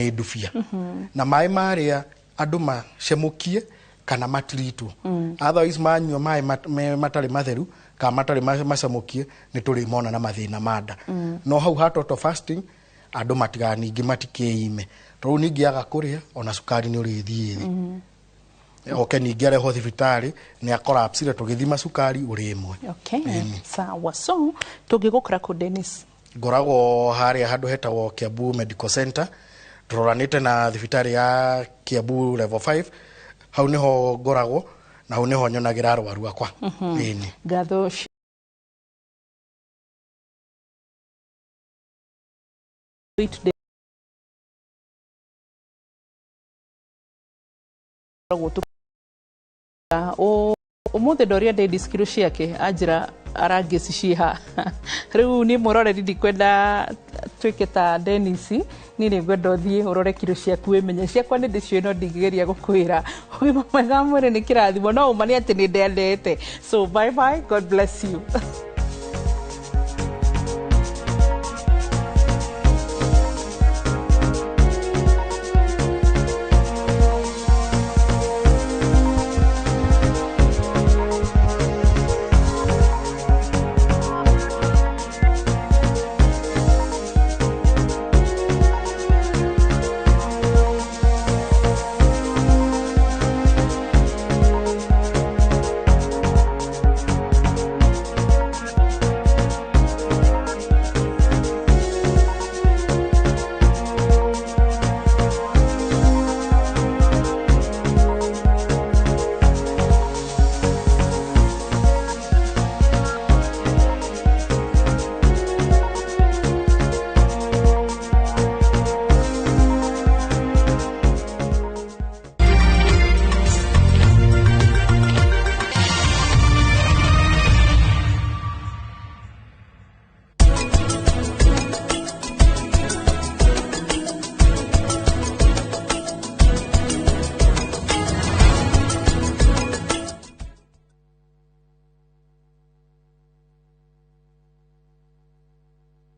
Ndubia na maĩ marĩa andũ macemũkie kana matiritwo. Otherwise manyua maĩ matarĩ matheru kana matarĩ macamũkie, nĩ tũrĩmona na mathĩna ma nda. No hau ha total fasting, andũ matiga ningĩ matikĩime, tondũ ningĩ aga kũrĩa ona cukari nĩ ũrĩthiĩ thĩ. Oke ningĩ arehwo thibitarĩ nĩ akorapsire, tũgĩthima cukari ũrĩ 1. Okay. Sawa, so tũngĩgũkora kũ, Dennis? Ngoragwo harĩa handũ hetagwo Kiambu Medical Center, tũroranĩte na thibitarĩ ya Kiambu Level 5. Hau nĩho ngoragwo na hau nĩho nyonagĩra arwaru akwa. Ĩni. Ngatho today umuthi ndoria Dennis kiro ciake, anjĩra arangĩci ciĩha. Rĩu niĩ mwĩroreri ndikwenda tuĩke ta Dennis, niĩ nĩ ngwenda ũthiĩ ũrore kiro ciaku wĩmenye. Ciakwa nĩ ndĩciũĩ, no ndingĩgeria gũkwĩra. Ũgima mwega wa mwĩrĩ nĩ kĩrathimo, no ũma nĩ atĩ nĩ ndendete. So bye bye, God bless you.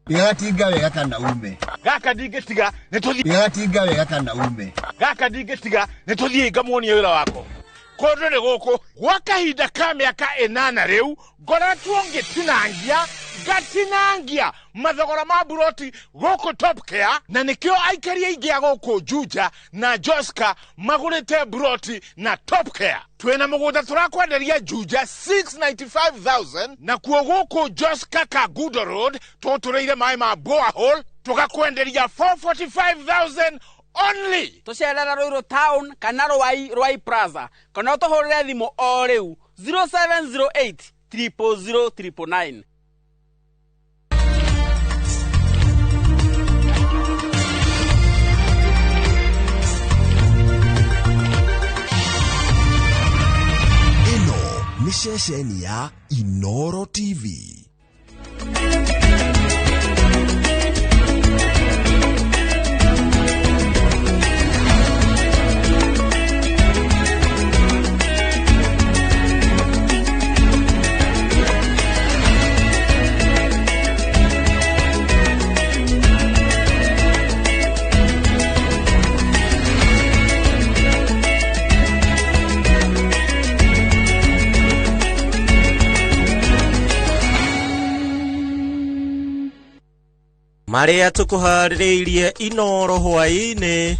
Tigatinga wega kana ume. Gaka ndingĩtiga nĩ tũthiĩ. Tigatinga wega kana ume. Gaka ndingĩtiga nĩ tũthiĩ ngamuonie wĩra wako kũndũ nĩ gũkũ. Gwa kahinda ka mĩaka 8 rĩu ngoretwo ngĩtinangia ngatinangia mathogora ma buroti gũkũ Top Care, na nĩkĩo aikari aingĩ a gũkũ Juja na Joska magũrĩte buroti na Top Care. Twĩna mũgũnda tũrakwenderia Juja 695,000, nakuo gũkũ Joska Kangundo Road tũtũrĩire maĩ ma borehole tũgakwenderia 445,000 only. Tũcerera Ruiru Town kana Rwai, Rwai Plaza, kana ũtũhũrĩre thimũ o rĩu 0708 000 999. Ĩno nĩ ceceni ya Inoro TV. Marĩa tũkũharĩrĩirie Inoro hwaĩ-inĩ.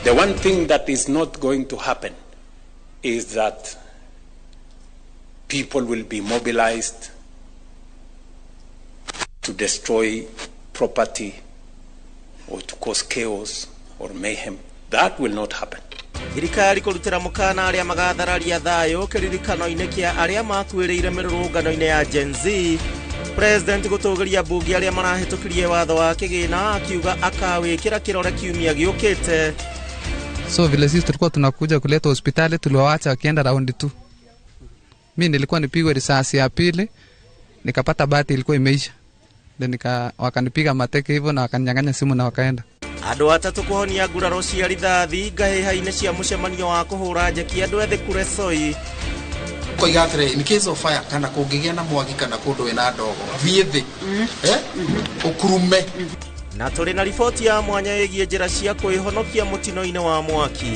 The one thing that is not going to happen is that people will be mobilized to destroy property or to cause chaos or mayhem. That will not happen. Thirikari kũrutĩra mũkana arĩa magathararia thayũ kĩririkano-inĩ kĩa arĩa makuĩrĩire mĩrũrũngano-inĩ ya Gen Z. President gũtũgĩria mbunge arĩa marahĩtũkirie watho wa kĩgĩna, akiuga akawĩkĩra kĩrore kiumia gĩũkĩte. So vile sisi tulikuwa tunakuja kuleta hospitali, tuliwaacha wakienda raundi tu. Mi nilikuwa nipigwe risasi ya pili, nikapata bahati ilikuwa imeisha. Then wakanipiga mateke hivyo na wakaninyang'anya simu na wakaenda. Andũ 3 kũhonia nguraro cia rithathi ngahĩha-inĩ cia mũcemanio wa kũhũra njeki andũ ethĩ Kuresoi. Koiga atĩrĩ, in case of fire kana kũngĩgĩa na mwaki kana kũndũ wĩna ndogo, thiĩ thĩ, ũkurume. Na tũrĩ na riboti ya mwanya ĩgiĩ njĩra cia kwĩhonokia mũtino-inĩ wa mwaki.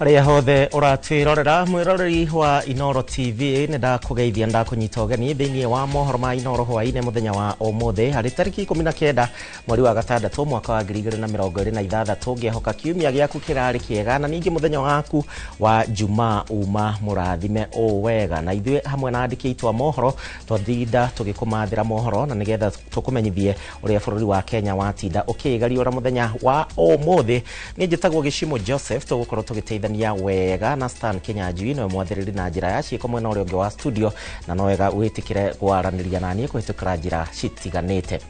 Arĩa hothe ũratwĩrorera mwĩroreri wa Inooro TV nĩ ndakũgeithia ndakũnyita ũgeni thĩinĩ wa mohoro ma Inooro hwaĩ-inĩ mũthenya wa ũmũthĩ harĩ tarĩki 19 mweri wa gatandatũ mwaka wa 2026. Ngĩhoka kiumia gĩaku kĩrarĩ kĩega na ningĩ mũthenya waku wa Jumaa uma mũrathime o wega. Na ithuĩ hamwe na andĩki aitũ a mohoro twatinda tũgĩkũmathĩra mohoro na nĩgetha tũkũmenyithie ũrĩa bũrũri wa Kenya watinda ũkĩgariũra mũthenya wa ũmũthĩ. Niĩ njĩtagwo Gĩcimo Joseph, tũgũkorwo tũgĩteithania wega na Stan Kinyanjui nĩwe mwathĩrĩri na njĩra ya ciĩko mwena ũrĩa ũngĩ wa studio, na no wega wĩtĩkĩre kwaranĩria naniĩ kũhĩtũkĩra njĩra citiganĩte.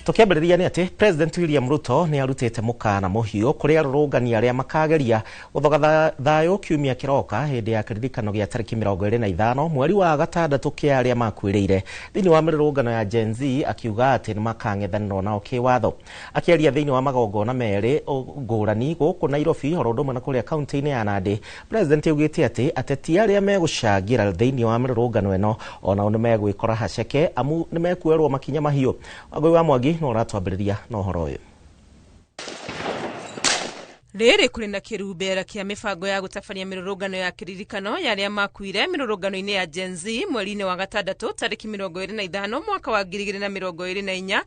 Tũkĩambĩrĩria nĩ atĩ President William Ruto nĩ arutĩte mũkana mũhiũ kũrĩ arũrũngani arĩa makageria gũthoga thayũ kiumia kĩroka hĩndĩ ya kĩririkano gĩa tarĩki 25 mweri wa gatandatũ kĩa arĩa makuĩrĩire thĩinĩ wa mĩrũrũngano ya Gen Z, akiuga atĩ nĩ makang'ethanĩrwo nao kĩwatho. Akĩaria thĩinĩ wa magongona merĩ ngũrani gũkũ Nairobi oro ũndũ ũmwe na kũrĩa kaunti-inĩ ya Nandi, President augĩte atĩ ateti arĩa megũcangĩra thĩinĩ wa mĩrũrũngano ĩno onao nĩ megwĩkora haceke amu nĩ mekuoerwo makinya mahiũ. Wangũi wa Mwangi no ũratwambĩrĩria na ũhoro ũyũ. Rĩrĩ kũrĩ na kĩrumbera kĩa mĩbango ya gũtabania mĩrũrũngano ya kĩririkano ya arĩa makuire mĩrũrũngano-inĩ ya Gen Z mweri-inĩ wa gatandatũ tarĩki 25 mwaka wa 2024,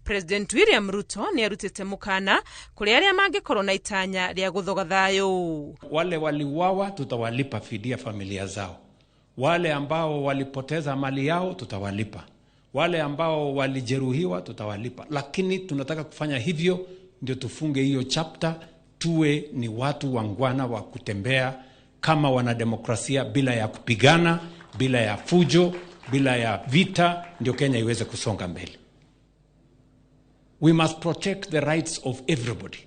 President William Ruto nĩ arutĩte mũkana kũrĩ arĩa mangĩkorwo na itanya rĩa gũthoga thayũ. Wale waliuawa tutawalipa fidia familia zao, wale ambao walipoteza mali yao tutawalipa, wale ambao walijeruhiwa tutawalipa, lakini tunataka kufanya hivyo ndio tufunge hiyo chapter, tuwe ni watu wangwana wa kutembea kama wanademokrasia bila ya kupigana, bila ya fujo, bila ya vita, ndio Kenya iweze kusonga mbele. We must protect the rights of everybody.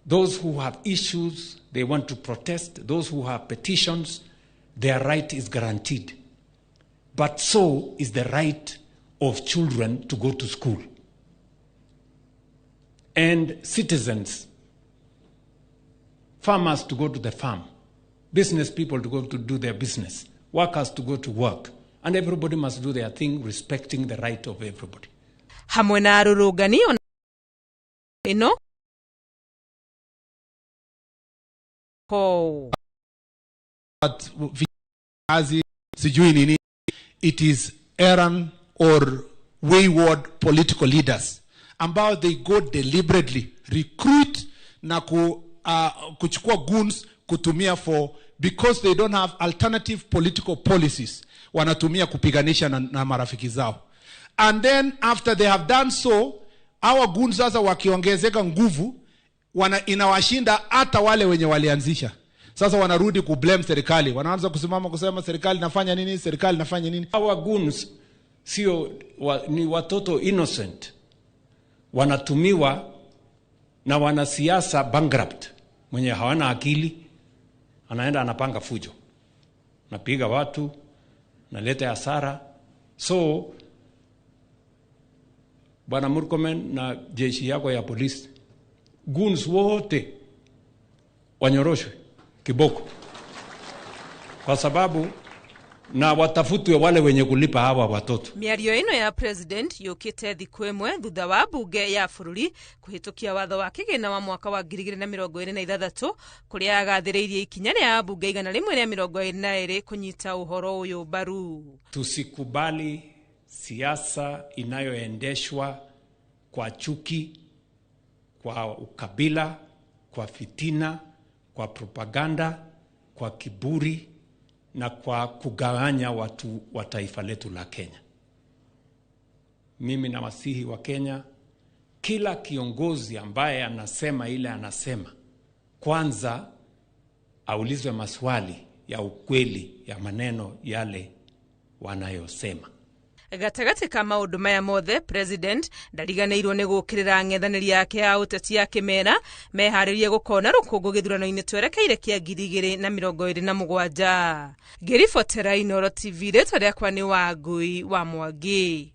Those who have issues, they want to protest. Those who have petitions, their right is guaranteed. But so is the right of children to go to school. And citizens, farmers to go to the farm, business people to go to do their business, workers to go to work. And everybody must do their thing, respecting the right of everybody. Hamwe na arũrũngani ĩno ko sijui nini, it is errant or wayward political leaders ambao they go deliberately recruit na kuchukua goons kutumia for, because they don't have alternative political policies, wanatumia kupiganisha na marafiki zao. And then after they have done so, our goons sasa wakiongezeka nguvu inawashinda hata wale wenye walianzisha. Sasa wanarudi ku blame serikali, wanaanza kusimama kusema serikali nafanya nini, serikali nafanya nini. Our goons sio ni watoto innocent, wanatumiwa na wanasiasa bankrupt mwenye hawana akili, anaenda anapanga fujo, napiga watu, naleta hasara. So Bwana Murkomen na jeshi yako ya polisi, goons wote wanyoroshwe kiboko, kwa sababu na watafutwe wale wenye kulipa hawa watoto. Mĩario ĩno ya President yũkĩte thikũ ĩmwe thutha wa bunge ya bũrũri kũhĩtũkia watho wa kĩgĩna wa mwaka wa 2026 kũrĩa agathĩrĩirie ikinya rĩa bunge 122 kũnyita ũhoro ũyũ mbaru. Tusikubali siasa inayoendeshwa kwa chuki, kwa ukabila, kwa fitina, kwa propaganda, kwa kiburi na kwa kugawanya watu wa taifa letu la Kenya. Mimi na wasihi wa Kenya, kila kiongozi ambaye anasema ile anasema, kwanza aulizwe maswali ya ukweli ya maneno yale wanayosema. Gatagatĩ ka maũndũ maya mothe, president ndariganĩirwo nĩ gũũkĩrĩra ng'ethanĩri yake ya ũteti ya kĩmera meharĩrie gũkona rũkũngũ gĩthurano-inĩ twerekeire kĩa 2027. Ngĩribotera Inooro TV, rĩtwa rĩakwa nĩ Wangui wa Mwangi.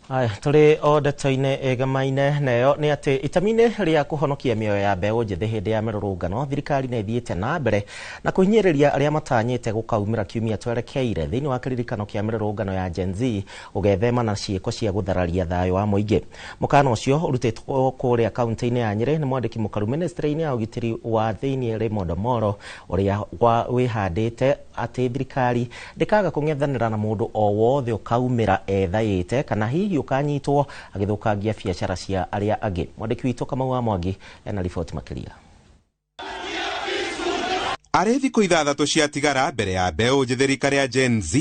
Aya, tũrĩ o ndeto-inĩ ĩgamaine nayo nĩ atĩ itemi-inĩ rĩa kũhonokia mĩoyo ya mbeũ njĩthĩ hĩndĩ ya mĩrũrũngano, thirikari nĩ ĩthiĩte na mbere na kũhinyĩrĩria arĩa matanyĩte gũkaumĩra kiumia twerekeire thĩinĩ wa kĩririkano kĩa mĩrũrũngano ya Gen Z gũgethema na ciĩko cia gũthararia thayũ wa mũingĩ. Mũkana ũcio ũrutĩtwo kũrĩa kaunti-inĩ ya Nyĩrĩ nĩ mwandĩki mũkaru ministry-inĩ ya ũgitĩri wa thĩinĩ Raymond Omolo, ũrĩa wĩhandĩte atĩ thirikari ndĩkaga kũng'ethanĩra na mũndũ o wothe ũkaumĩra ethaĩte kana hihi ũkanyitwo agĩthũkangia biacara cia arĩa angĩ. Mwandĩki witũ Kamau wa Mwangi ena riboti makĩria. Arĩ thikũ 6 ciatigara mbere ya mbeũ njĩthĩ rika rĩa Gen Z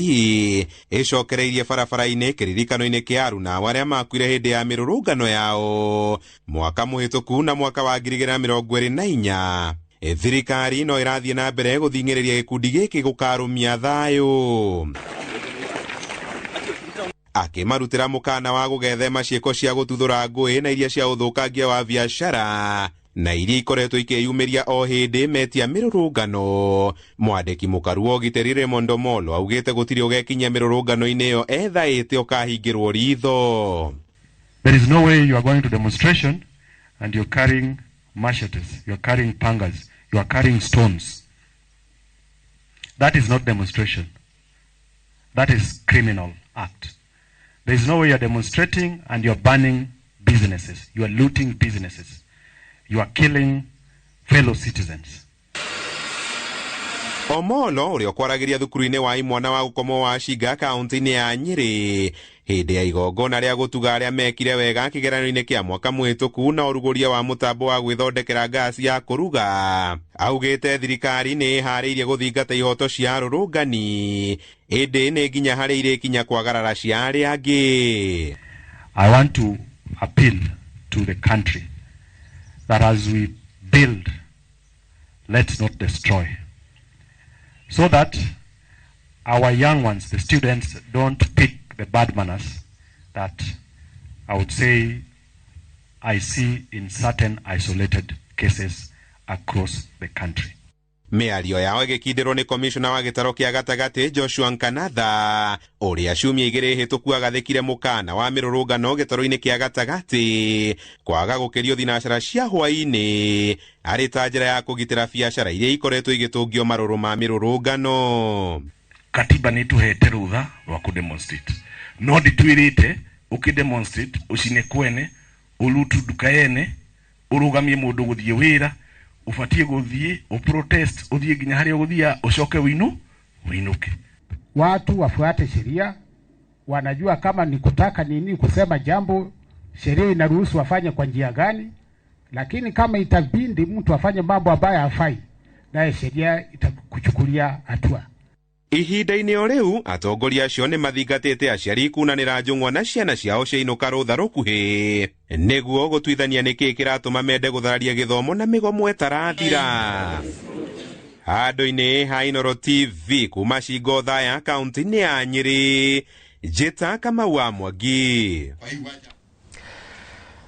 ĩcokereirie barabara-inĩ kĩririkano-inĩ kĩa aruna arĩa makuire hĩndĩ ya mĩrũrũngano yao mwaka mũhĩtũku na mwaka wa 2024. Thirikari no ĩrathiĩ na mbere gũthing'ĩrĩria gĩkundi gĩkĩ gũkarũmia thayũ, akĩmarutĩra mũkana wa gũgethema ciĩko cia gũtuthũra ngũĩ na iria cia ũthũkangia wa biacara na iria ikoretwo ikĩyumĩria o hĩndĩ metia mĩrũrũngano. Mwandĩki mũkaru wa ũgitĩri Raymond Omolo augĩte gũtirĩ ũgekinyia mĩrũrũngano-inĩ ĩyo ethaĩte ũkahingĩrwo ritho. There is no way you are going to demonstration and you're carrying machetes, you're carrying pangas, you are carrying stones. That is not demonstration. That is criminal act. There is no way you are demonstrating and you are burning businesses, you are looting businesses, you are killing fellow citizens. Omolo ũrĩa ũkwaragĩria thukuru-inĩ wa imwana wa gũkomwo wa Shinga kaunti-inĩ ya Nyĩrĩ hĩndĩ ya igongona rĩa gũtuga arĩa mekire wega kĩgeranio-inĩ kĩa mwaka mũhĩtũku na ũrugũria wa mũtambo wa gwĩthondekera ngasi ya kũruga, augĩte thirikari nĩ ĩharĩirie gũthingata ihoto cia arũrũngani ĩndĩ nĩ nginya harĩ irĩkinya kwagarara cia arĩa angĩ. I want to appeal to the country that as we build, let's not destroy, so that our young ones, the students, don't pick the bad manners that I would say I see in certain isolated cases across the country. Mĩario yao ĩgĩkindĩrwo nĩ komishona wa gĩtaro kĩa gatagatĩ Joshua Nkanatha ũrĩa ciumia 2 hĩtũku agathĩkire mũkana wa mĩrũrũngano gĩtaro-inĩ kĩa gatagatĩ kwaga gũkĩrio thinacara cia hwaĩ-inĩ arĩ ta njĩra ya kũgitĩra biacara iria ikoretwo igĩtũngio marũrũ ma mĩrũrũngano. Katiba nĩ ĩtũhete rũtha rwa kũ-demonstrate, no ndĩtwĩrĩte ũkĩ-demonstrate ũcine kwene, ũrutu nduka yene, ũrũgamie mũndũ gũthiĩ wĩra, ufatie guthie uprotest uthie nginya haria uguthia ucoke winu winuke. Watu wafuate sheria, wanajua kama ni kutaka nini kusema jambo, sheria inaruhusu wafanye kwa njia gani, lakini kama itabindi mtu afanye mambo ambayo hafai, naye sheria itakuchukulia hatua. Ihinda-inĩ o rĩu atongoria acio nĩ mathingatĩte aciari kunanĩra njũng'wa na ciana ciao ciainũka rũtha rũkuhĩ nĩguo gũtuithania nĩkĩĩ kĩratũma mende gũthararia gĩthomo na mĩgomo ĩtarathira. Handũ-inĩ ha Inooro TV kuma Shingo Thaya kaunti-inĩ ya Nyĩrĩ, Njĩta Kamau wa Mwangi.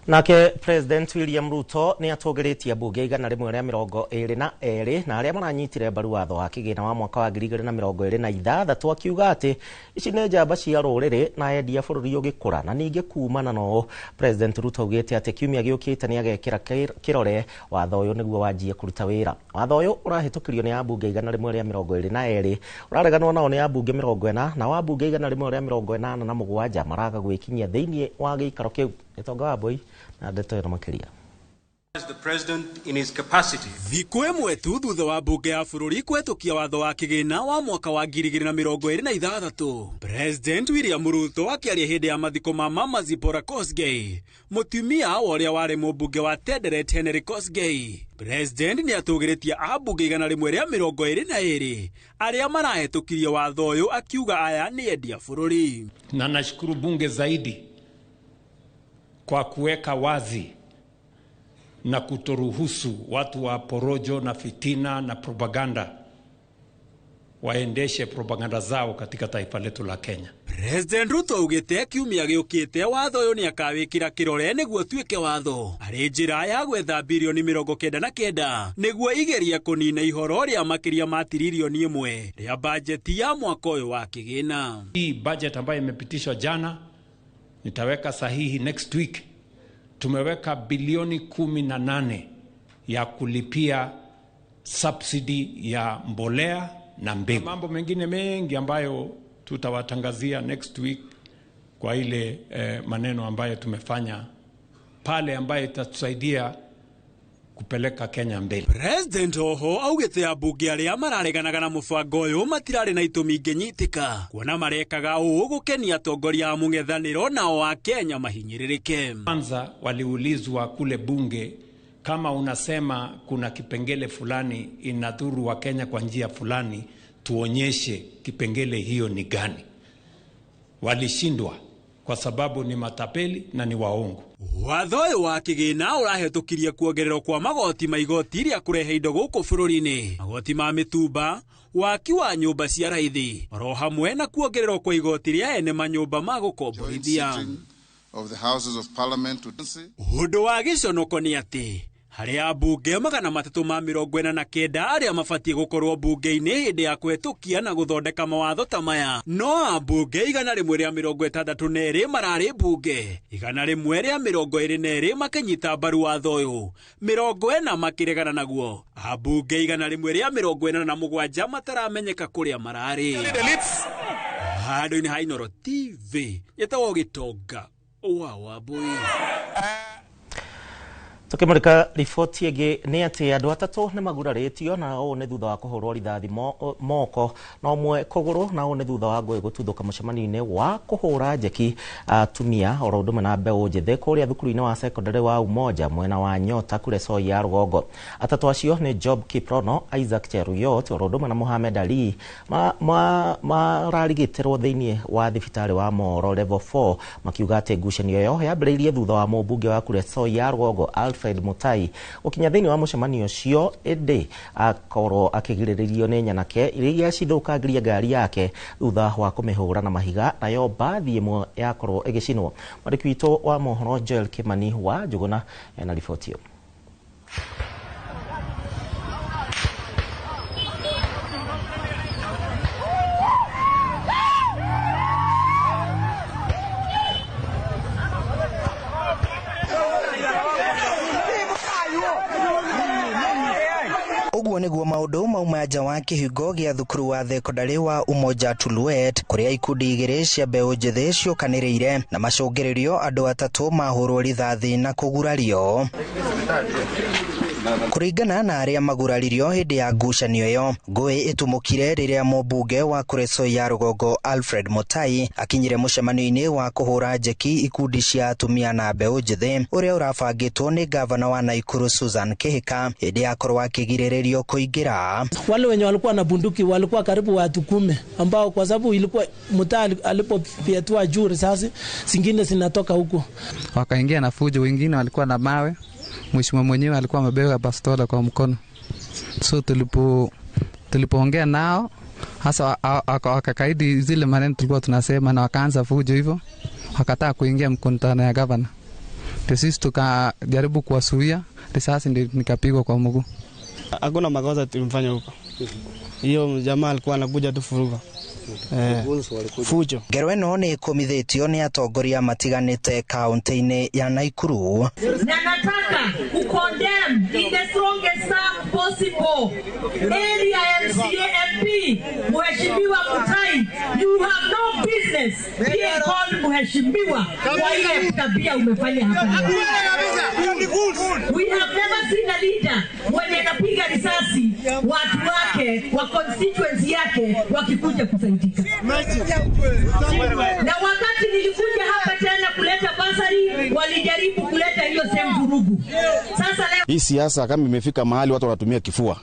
Nake President William Ruto nĩ atũgĩrĩtie mbunge 122 na arĩa maranyitire mbaru watho wa kĩgĩna wa mwaka wa 2026 akiuga atĩ ici nĩ njamba cia rũrĩrĩ na endia bũrũri ũgĩkũra. Na ningĩ kumana na ũũ, President Ruto augĩte atĩ kiumia gĩũkĩte nĩ agekĩra kĩrore watho ũyũ nĩguo wanjie kũruta wĩra. Watho ũyũ ũrahĩtũkirio nĩ ambunge 122, ũrareganwo nao nĩ ambunge 40 na wambunge 187 maraga gwĩkinyia thĩinĩ wa gĩikaro kĩu. Gĩtonga wa Mbui na ndeto ĩno makĩria. The president in his capacity. Thikũ ĩmwe tu thutha wa mbunge ya bũrũri kũhetũkia watho wa kĩgĩna wa mwaka wa 2026, President William Ruto akĩaria hĩndĩ ya mathiko ma Mama Zipporah Kosgei, mũtumia wa ũrĩa warĩ mũmbunge wa Tenderet Henry Kosgei. President nĩ atũgĩrĩtie ambunge 122 arĩa marahĩtũkirie watho ũyũ, akiuga aya nĩ endia bũrũri. Na nashukuru bunge zaidi kwa kuweka wazi na kutoruhusu watu wa porojo na fitina na propaganda waendeshe propaganda zao katika taifa letu la Kenya. President Ruto augĩte kiumia gĩũkĩte watho ũyũ nĩakawĩkĩra kĩrore nĩguo ũtuĩke watho arĩ njĩra ya gwetha birioni 99 nĩguo igerie kũnina ihoro rĩa makĩria ma tiririoni 1 rĩa bajeti ya mwaka ũyũ wa kĩgĩna. Hii budget ambayo imepitishwa jana nitaweka sahihi next week. Tumeweka bilioni 18 ya kulipia subsidy ya mbolea na mbegu. Mambo mengine mengi ambayo tutawatangazia next week kwa ile maneno ambayo tumefanya pale ambayo itatusaidia kupeleka Kenya mbele. President oho augĩte ambunge arĩa marareganaga na mũbango ũyũ matirarĩ na itũmi ingĩnyitĩka kuona marekaga ũũ gũkenia atongoria a mũng'ethanĩro nao a Kenya mahinyĩrĩrĩke. Kwanza waliulizwa kule bunge, kama unasema kuna kipengele fulani inadhuru wa Kenya kwa njia fulani, tuonyeshe kipengele hiyo ni gani. Walishindwa kwa sababu ni matapeli na ni waongo. Watho ũyũ wa kĩgĩna ũrahĩtũkirie kuongererwo kwa magoti ma igoti rĩa kũrehe indo gũkũ bũrũri-inĩ, magoti ma mĩtumba, waki wa nyũmba cia raithi, oro hamwe na kuongererwo kwa igoti rĩa ene manyũmba ma gũkomborithia. Ũndũ wa gĩconoko nĩ atĩ harĩ ambunge 349 arĩa mabatiĩ gũkorwo mbunge-inĩ hĩndĩ ya kũhetũkia na gũthondeka mawatho ta maya, no ambunge 162 mararĩ mbunge, 122 makĩnyita mbaru watho ũyũ, 40 makĩregana naguo, ambunge 187 mataramenyeka kũrĩa mararĩ. Handũ-inĩ ha Inooro TV nyĩtagwo Gĩtonga wa Wambui. Tukimurika riboti ĩngĩ nĩ atĩ andũ atatũ nĩ magurarĩtio na ũũ nĩ thutha wa kũhũrwo rithathi moko na ũmwe kũgũrũ na ũũ nĩ thutha wa ngũĩ gũtuthũka mũcemanio-inĩ wa kũhũra njeki atumia oro ũndũ ũmwe na mbeũ njĩthĩ kũrĩa thukuru-inĩ wa secondary wa Umoja mwena wa Nyota Kuresoi ya rũgongo. Atatũ acio nĩ Job Kiprono, Isaac Cheruyot oro ũndũ ũmwe na Mohamed Ali mararigitĩrwo thĩinĩ wa thibitarĩ wa Moro level 4 makiuga atĩ ngucanio ĩyo yambĩrĩirie thutha wa mũmbunge wa Kuresoi ya rũgongo Alfred Mutai gũkinya thĩinĩ wa mũcemanio ũcio ĩndĩ akorwo akĩgirĩrĩrio nĩ nyanake iria cithũkangirie ngari yake thutha wa kũmĩhũra na mahiga nayo mbathi ĩmwe yakorwo ĩgĩcinwo. Mwandĩki witũ wa mohoro Joel Kimani wa Njũgũna ena riboti ĩyo. Ũguo nĩguo maũndũ mauma nja wa kĩhingo gĩa thukuru wa thekondarĩ wa Umoja Tuluet kũrĩa ikundi igĩrĩ cia mbeũ njĩthĩ ciũkanĩrĩire na macũngĩrĩrio andũ atatũ mahũrwo rithathi na kũgurario. Kũringana na arĩa maguraririo hĩndĩ ya ngucanio ĩyo, ngũĩ ĩtumũkire rĩrĩa mũmbunge wa Kuresoi ya rũgongo Alfred Mutai akinyire mũcemanio-inĩ wa kũhũra njeki ikundi cia atumia na mbeũ njĩthĩ ũrĩa ũrabangĩtwo nĩ gavana wa Nakuru Susan Kihika hĩndĩ yakorwo akĩgirĩrĩrio kũingĩra. Wale wenye walikuwa na bunduki walikuwa karibu watu 10 ambao kwa sababu ilikuwa Mutai alipofyatua juu risasi zingine zinatoka huko. Wakaingia na fujo, wengine walikuwa na mawe. Mheshimiwa mwenyewe alikuwa amebeba bastola kwa mkono. So tulipoongea nao hasa wakakaidi zile maneno tulikuwa tunasema na wakaanza fujo hivyo. Wakataa kuingia mkutano ya governor. Sisi tukajaribu kuwasuia, risasi ndio nikapigwa kwa mguu. Hakuna makosa tulimfanya huko. Hiyo jamaa alikuwa anakuja tu furuga. Fujo. Ngero ĩno nĩ ĩkũmithĩtio nĩ atongoria matiganĩte kaunti-inĩ ya Nakuru. Na nataka kukondemn in the strongest term possible area MCA MP Mheshimiwa Mutai, you have no business being called Mheshimiwa kwa ile tabia umefanya hapa. We have never seen a leader mwenye anapiga risasi watu wake wa constituency yake wakikuja kusaidika. Na wakati nilikuja hapa tena kuleta basari, walijaribu kuleta hiyo same vurugu. Sasa leo hii siasa kama imefika mahali watu wanatumia kifua.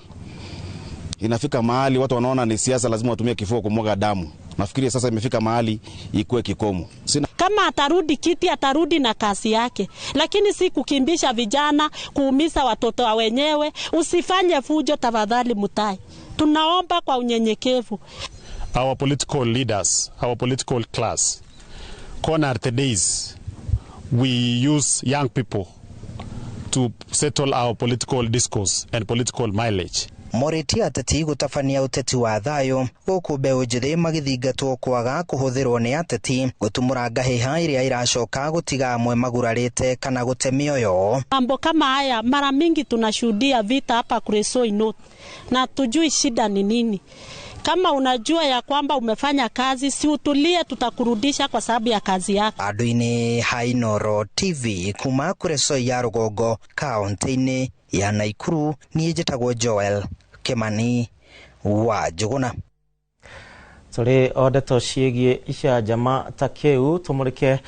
Inafika mahali watu wanaona ni siasa lazima watumie kifua kumwaga damu. Nafikiri sasa imefika mahali ikuwe kikomo. Kama atarudi kiti atarudi na kasi yake, lakini si kukimbisha vijana, kuumiza watoto wa wenyewe. Usifanye fujo tafadhali Mutai. Tunaomba kwa unyenyekevu. Our political leaders, our political class, gone are the days we use young people to settle our political discourse and political mileage. Morĩtie ateti gũtabania ũteti wa thayũ gũkũ mbeũ njĩthĩ magĩthingatwo kwaga kũhũthĩrwo nĩ ateti gũtumũra ngahĩha ĩrĩa ĩracoka gũtiga amwe magurarĩte kana gũte mĩoyo. Mambo kama haya mara mingi tunashuhudia vita hapa Kuresoi North na tujui shida ni nini. Kama unajua ya kwamba umefanya kazi, si utulie, tutakurudisha kwa sababu ya kazi yako. Andũ-inĩ ha Inooro TV kuma Kuresoi ya rũgongo kaunti-inĩ ya Naikuru, niĩ njĩtagwo Joel Kimani wa Njũgũna. Tũrĩ o ndeto ciĩgiĩ icanjama ta kĩu tũmũrĩke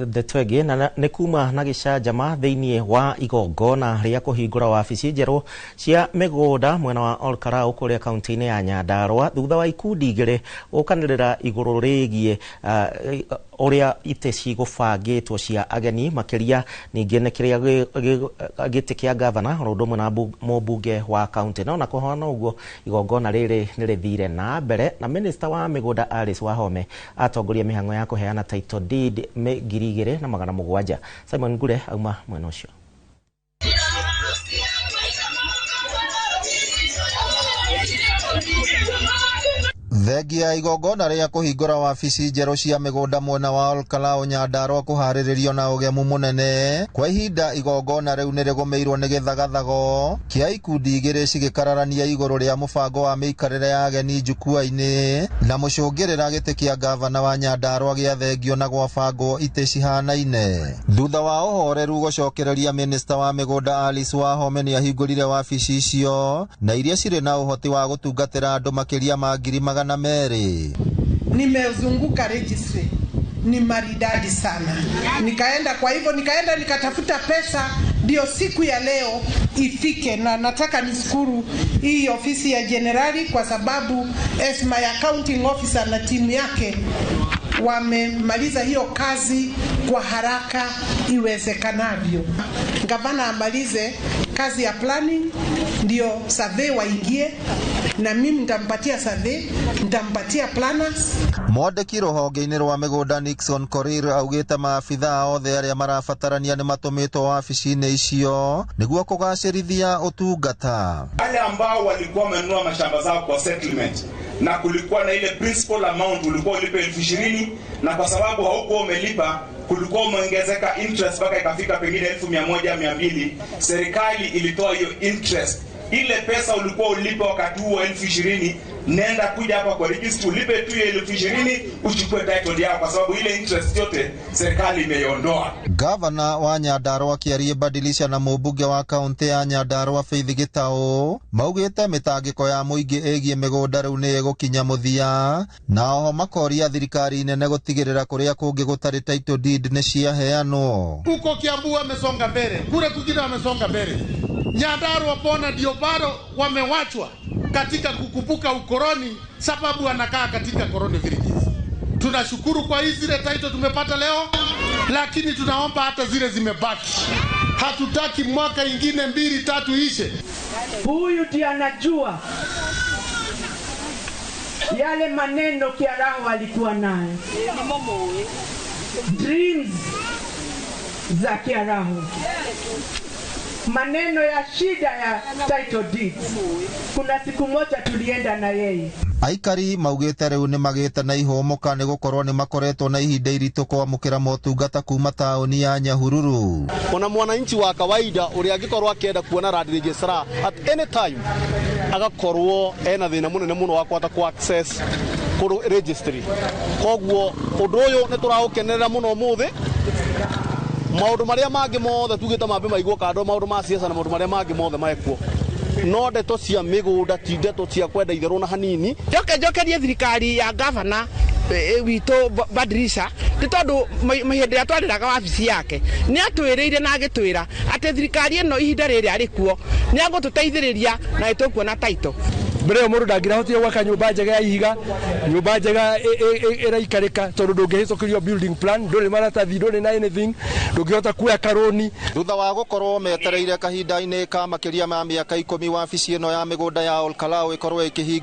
ndeto ĩngĩ na nĩ kuma na gĩcanjama thĩinĩ wa igongona rĩa kũhingũra wabici njerũ cia mĩgũnda mwena wa Olkarau kũrĩa kaunti-inĩ ya Nyandarua thutha wa ikundi igĩrĩ gũkanĩrĩra igũrũ rĩgiĩ ũrĩa itĩ cigũbangĩtwo cia ageni makĩria ningĩ nĩ kĩrĩa gĩtĩ kĩa gavana oro ũndũ ũmwe na mũmbunge wa kaunti. No na kũhana ũguo igongona rĩrĩ nĩ rĩthire na mbere na minista wa mĩgũnda Alice Wahome atongoria mĩhang'o ya kũheana title deed 2700. Simon Ngure auma mwena ũcio. Thengia igongona rĩa kũhingũra wabici njerũ cia mĩgũnda mwena wa Olkalau Nyandarua kũharĩrĩrio na ũgemu mũnene. Kwa ihinda igongona rĩu nĩrĩgũmĩirwo nĩ gĩthagathago kĩa ikundi igĩrĩ cigĩkararania igũrũ rĩa mũbango wa mĩikarĩre ya ageni njukua-inĩ na mũcũngĩrĩra gĩtĩ kĩa gavana wa Nyandarua gĩathengio na gwabangwo itĩ cihanaine. Thutha wa ũhoreru gũcokereria, minista wa mĩgũnda Alice Wahome nĩahingũrire wabici icio na iria cirĩ na ũhoti wa gũtungatĩra andũ makĩria ma 200,000. Nimezunguka registry, ni maridadi sana. Nikaenda, kwa hivyo nikaenda nikatafuta pesa ndio siku ya leo ifike, na nataka nishukuru hii ofisi ya generali kwa sababu as my accounting officer na timu yake wamemaliza hiyo kazi kwa haraka iwezekanavyo. Gavana amalize kazi ya planning ndio survey waingie, na mimi nitampatia survey, nitampatia planners. Mwandĩki rũhonge-inĩ rwa mĩgũnda Nixon Korir augĩte maabithaa othe arĩa marabatarania nĩ matũmĩtwo wabici-inĩ icio nĩguo kũgacĩrithia ũtungata. Wale ambao walikuwa wamenunua mashamba zao kwa settlement na kulikuwa na ile principal amount ulikuwa ulipe 20,000, na kwa sababu haukuwa umelipa kulikuwa umeongezeka interest mpaka ikafika pengine 1,100 200. Serikali ilitoa hiyo interest. Ile pesa ulikuwa ulipe wakati huo 20,000, nenda kuja hapa kwa registry ulipe tu ile 20,000 uchukue title yako, kwa sababu ile interest yote serikali imeiondoa. Gavana wa Nyandarua akĩaria badilisha na mũmbunge wa kaunti ya Nyandarua Faith Gitau maugĩte mĩtangĩko ya mũingĩ ĩgiĩ mĩgũnda rĩu nĩ ĩgũkinya mũthia, na oho makoria thirikari nene gũtigĩrĩra kũrĩa kũngĩ gũtarĩ title deed nĩ ciaheanwo. Huko Kiambu wamesonga mbele, kule kwingine wamesonga mbele. Nyandarua pona ndio bado wamewachwa katika kukumbuka ukoloni, sababu wanakaa katika koloni villages. Tunashukuru kwa hizi zile title tumepata leo, lakini tunaomba hata zile zimebaki. Hatutaki mwaka ingine 2 3 ishe. Huyu ndiye anajua yale maneno Kiaraho alikuwa nayo, dreams za Kiaraho, maneno ya shida ya title deeds. Kuna siku moja tulienda na yeye. Aikari maugĩte rĩu nĩ magĩte na ihũmũka nĩ gũkorwo nĩ makoretwo na ihinda iritũ kwamũkĩra motungata kuma taũni ya Nyahururu. Ona mwananchi wa kawaida ũrĩa angĩkorwo akĩenda kuona land registrar at any time agakorwo ena thĩna mũnene mũno wa kũhota ku access kũrũ registry. Koguo ũndũ ũyũ nĩ tũraũkenerera mũno ũmũthĩ. Maũndũ marĩa mangĩ mothe tugĩte mambe maigwo kando, maũndũ ma siasa na maũndũ marĩa mangĩ mothe mekwo, no ndeto cia mĩgũnda ti ndeto cia kwenda itherũ na hanini. Njokerie thirikari ya gavana witũ Badirisha nĩ tondũ hĩndĩ ĩrĩa twarĩraga wabici yake nĩ atwĩrĩire na agĩtwĩra atĩ thirikari ĩno ihinda rĩrĩ arĩ kuo nĩ agũtũteithĩrĩria na nĩ tũkuona title. Mbere ĩyo mũndũ ndangĩrahotire gwaka nyũmba njega ya ihiga, nyũmba njega ĩraikarĩka, tondũ ndũngĩhĩtũkĩrio building plan, ndũrĩ maratathi, ndũrĩ na anything, ndũngĩhota kuoya karũni. Thutha wa gũkorwo metereire kahinda-inĩ ka makĩria ma mĩaka 10 wabici ĩno ya mĩgũnda ya Olkalau ĩkorwo ĩkĩhingwo.